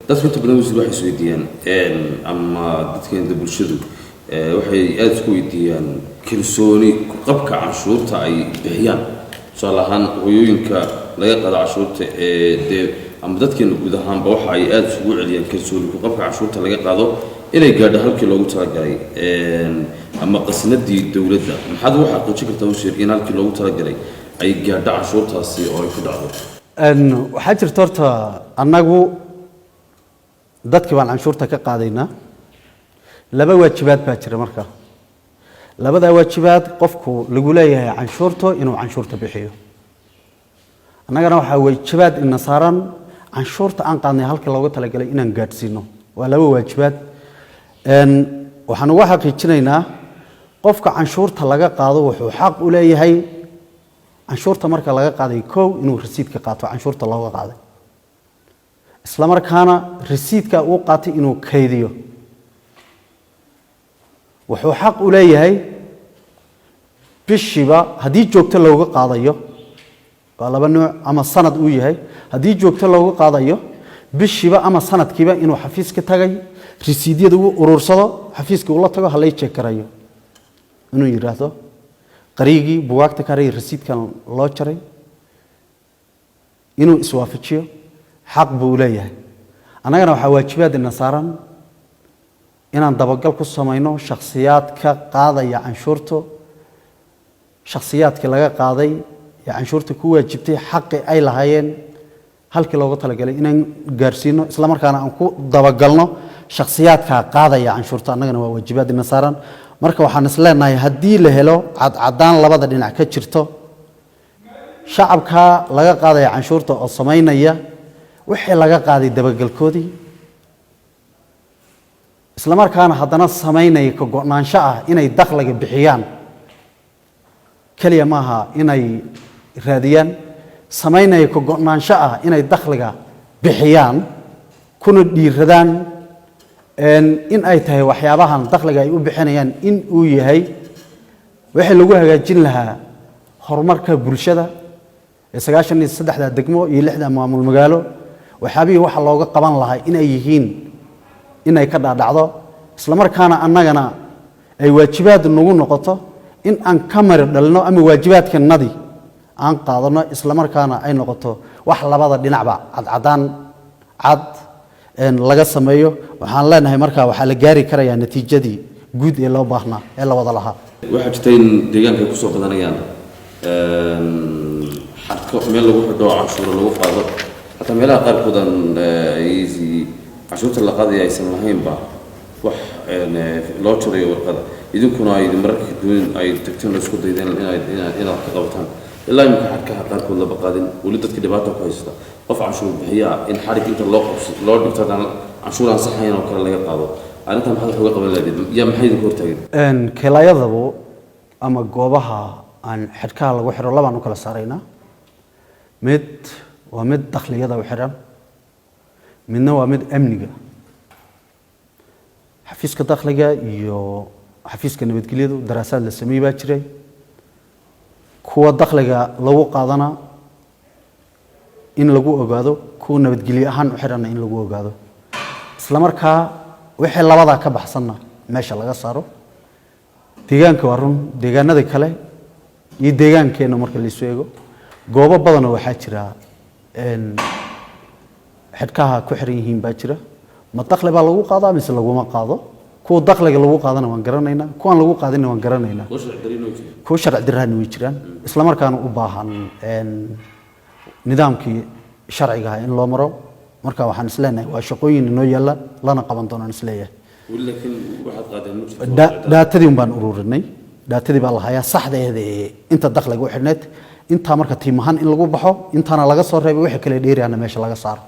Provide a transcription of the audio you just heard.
Dadku inta badan, wasiir, waxay isweydiiyaan ama dadkeena bulshadu waxay aada isku weydiiyaan kalsooni ku-qabka canshuurta ay bixiyaan. Tusaale ahaan, hooyooyinka laga qaado canshuurta ee dee ama dadkeena guud ahaanba waxa ay aada isugu celiyaan kalsooni ku-qabka canshuurta laga qaado inay gaadho halkii loogu talagalay ama qasnadii dowladda. Maxaad ugu xaqiijin kartaa, wasiir, in halkii loogu talagalay ay gaadho canshuurtaasi oo ay ku dhacdo? Waxaa jirta horta, annagu dadkii baan canshuurta ka qaadaynaa. Laba waajibaad baa jira. Marka labadaa waajibaad, qofku lagu leeyahay canshuurta inuu canshuurta bixiyo, annagana waxaa waajibaad ina saaran canshuurta aan qaadnay halkii loogu talagalay inaan gaadhsiino. Waa laba waajibaad. Waxaan uga xaqiijinaynaa, qofka canshuurta laga qaado wuxuu xaq u leeyahay canshuurta marka laga qaaday, kow, inuu rasiidka qaato canshuurta looga qaaday, isla markaana rasiidka uu qaatay inuu kaydiyo. Wuxuu xaq u leeyahay bishiiba haddii joogto looga qaadayo, waa laba nuuc, ama sanad uu yahay, haddii joogto looga qaadayo, bishiiba ama sanadkiiba inuu xafiiska tagay, rasiidyada uu urursado, xafiiska ula tago, halay jeekarayo inuu yidhaahdo, qariigii bugaagta ka haray, rasiidkan loo jaray, inuu iswaafajiyo xaq buu leeyahay. Annagana waxaa waajibaad ina saaran inaan dabagal ku samayno shakhsiyaadka qaadaya canshuurta, shakhsiyaadkii laga qaaday ee canshuurta ku waajibtay, xaqi ay lahaayeen halkii loogu talagalay inaan gaarsiino, isla markaana aan ku dabagalno shakhsiyaadka qaadaya canshuurta. Annagana waa waajibaad ina saaran. Marka waxaan is leenahay, haddii la helo cadcadaan labada dhinac ka jirto, shacabka laga qaadaya canshuurta oo samaynaya wixii laga qaaday dabagelkoodii, isla markaana haddana samaynaya ka go'naansho ah inay dakhliga bixiyaan, keliya maaha inay raadiyaan, samaynaya ka go'naansho ah inay dakhliga bixiyaan kuna dhiiradaan in ay tahay waxyaabahan dakhliga ay u bixinayaan in uu yahay wixii lagu hagaajin lahaa horumarka bulshada ee 93-da degmo iyo lixda maamul magaalo, waxyaabihii waxa looga qaban lahaa inay yihiin, inay ka dhaadhacdo, isla markaana annagana ay waajibaad nagu noqoto in aan ka mari dhalino ama waajibaadkanadii aan qaadano, isla markaana ay noqoto wax labada dhinacba cadcadaan cad laga sameeyo. Waxaan leenahay, markaa waxaa la gaari karayaa natiijadii guud ee loo baahnaa ee la wada lahaa. Waxaa jirta in deegaanka ay kusoo badanayaan xadhko meel lagu xidho canshuuro lagu qaado, xataa meelaha qaarkood aan canshuurta la qaadaya aysan lahaynba wax loo jarayo warqada. Idinkuna ay mararka duwan ay tagteen oo isku daydeen inaad ka qabataan. Ilaa imika xadhkaha qaarkood lama qaadin weli. Dadka dhibaata ku haysta, qof canshuur bixiyaa in xadhig inta loo qabso loo dhigto, haddana canshuur aan saxayn oo kale laga qaado. Arrintan maxaad wax uga qaban lahayd? Yaa maxay idinku hortaagan? Keelaayadabu ama goobaha aan xidhkaha lagu xidho labaan u kala saaraynaa. Mid waa mid dakhliyada u xidhan, midna waa mid amniga. Xafiiska dakhliga iyo xafiiska nabadgelyadu daraasaad la sameeyey baa jiray. Kuwa dakhliga lagu qaadana in lagu ogaado, kuwa nabadgelye ahaan u xidhanna in lagu ogaado, isla markaa wixii labadaa ka baxsanna meesha laga saaro. Deegaanka waa run, deegaanada kale iyo deegaankeenna marka laisu eego, goobo badanoo waxaa jira xidhkaha ku xiran yihiin baa jira. Ma dakhli baa lagu qaadaa mise laguma qaado? Kuwa dakhliga lagu qaadana waan garanaynaa, kuwaan lagu qaadina waan garanaynaa. Kuwa sharci darrahana way jiraan, isla markaana u baahan nidaamkii sharciga ah in loo maro. Marka waxaan isleenahay waa shaqooyin inoo yaalla, lana qaban doonaan isleeyahay. Daatadii un baan ururinay, daatadii baa la hayaa saxdeeda ee inta dakhliga u xidhneyd intaa. Marka tiim ahaan in lagu baxo, intaana laga soo reebay, wixii kale dheeriana meesha laga saaro.